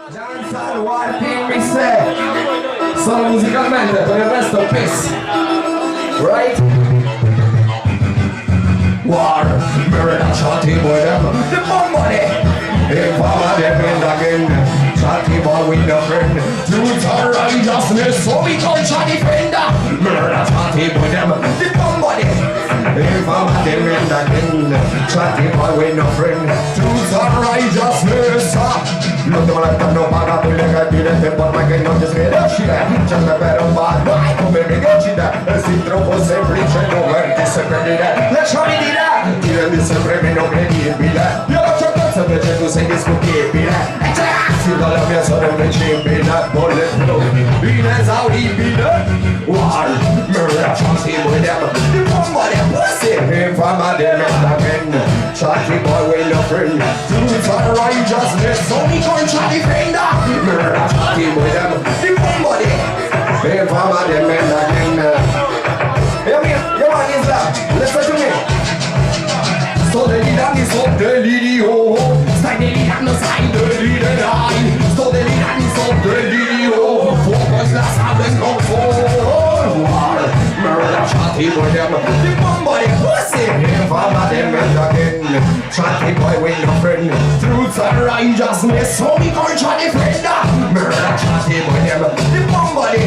Dancehall War Team mi se Solo musicalmente, per il resto peace Right? War, murder, chatty boy them The money Informer them in again Chatty boy with no friend Truth and righteousness So we culture defender Murder, chatty boy them The money Informer them in again Chatty boy with no friend Truth and righteousness L'ultimo letto non paga più le cattive Tempo ormai che non ti scrive C'è per un bar, vai come mi uccide E sì troppo semplice doverti seppellire Lasciami dire, ti rendi sempre meno credibile Io ho certezza invece tu sei discutibile E c'è sì dalla mia sono invincibile Bulletproof, inesauribile War, murder, chatty boy them The somebody pussy Informer them in the again Chatty boy with no friend Truth and righteousness So we culture defender Murder, chatty boy them The somebody Informer them in again Yeah, man, yeah, man, Isla Listen to me Sto delirando, sto delirio Stai delirando, stai delirerai Sto delirando, sto delirio Fuoco es la sangre en control War, murder, chatty boy them The somebody pussy Informer them in again Chatty boy with no friend Truth and righteousness So we culture defender Murder, chatty boy them The somebody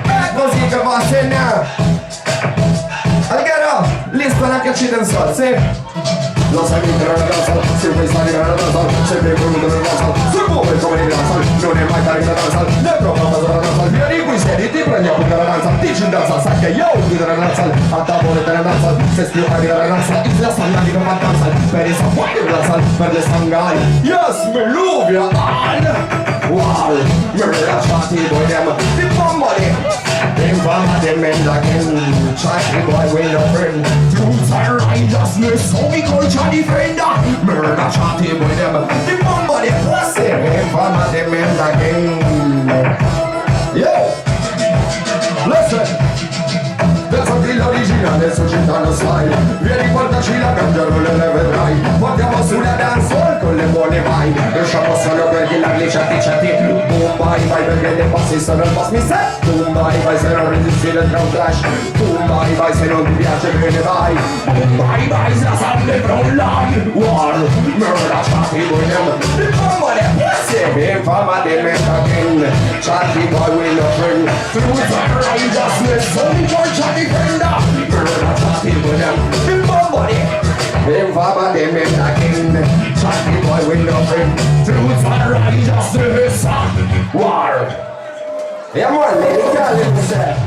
È così che va a Alghero, lista anche ci dancehall, sì? Lo sai vincere la dancehall, se vuoi stare nella dancehall, se vuoi voluto nella dancehall, se vuoi come di dancehall, non è mai tardi la dancehall, né proprio la dancehall, vieni qui siediti, prendi appunto la dancehall, dici in dancehall, sai che io guido la dancehall, a tavola della dancehall, se spiega la dancehall, Isla stanno di come dancehall, per i safari dancehall, per le sangari, yes, me love ya all, War, murder, chatty boy them, the somebody, Informer them in again, chatty boy with no friend, truth and righteousness, so we culture defender, murder, chatty boy them, the somebody pussy, informer them in again. Yo, listen. Penso che l'originale su Cittano Style Vieni portaci la ganja, non le vedrai Portiamo sulla dancehall con le buone vibe Usciamo solo per chi la chatty chatty Boom bye bye perché le passi sono il boss mi se Boom bye bye se non resisti dentro un clash Boom bye bye se non ti piace te ne vai Boom bye bye se la sangue crolla War, murder, chatty boy them The somebody pussy Informer them again Chatty boy with no friend Truth and righteousness So we culture defender Murder chatty boy them The somebody Informer them again Chatty boy with no friend Truth and righteousness War Yeah man, let it go, let me say.